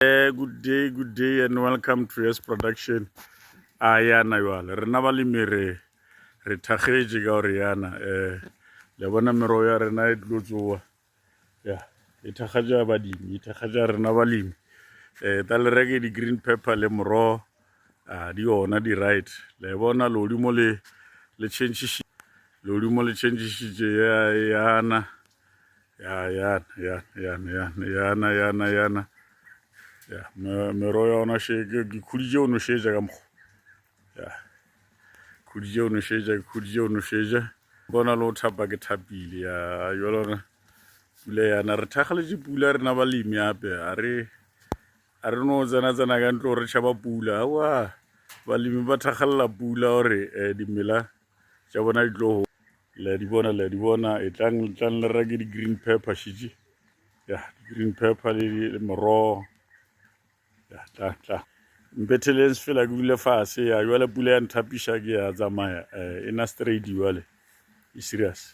Good day, good day and welcome to S Production. A yana jwale rena balemi re re thakgetše ka gore yana eh le bona merogo ya rena e tlo tsoa ya e thakgatša badimi e thakgatša rena balemi eh ta le reke di green pepper le morogo a di yona di right le bona lehodimo le le change lehodimo le change ya yana ya yana yana yana yana yana yana yana ya merogo ya ona še ke khuditše o nošetša ka mokgwa ya khuditše o nošetša ke khuditše o nošetša bona le o thapa ke thapile ya jalo ona pula yana re thakgaletše pula rena balemi ape a re a re no tsena tsena ka ntlo re tšhaba pula aowa balemi ba thakgalela pula gore um dimela tša bona di tlo Le a di bona, le a di bona. Etlang, tlang le reke di-green pepper šitše. Ya, di-green pepper le, le morogo. Ya, tla, tla. Mpetheleng sefela ke dule fase. Ya, jwale pula ya nthapiša ke ya tsamaya. Eh, e na straight jwale. E serious.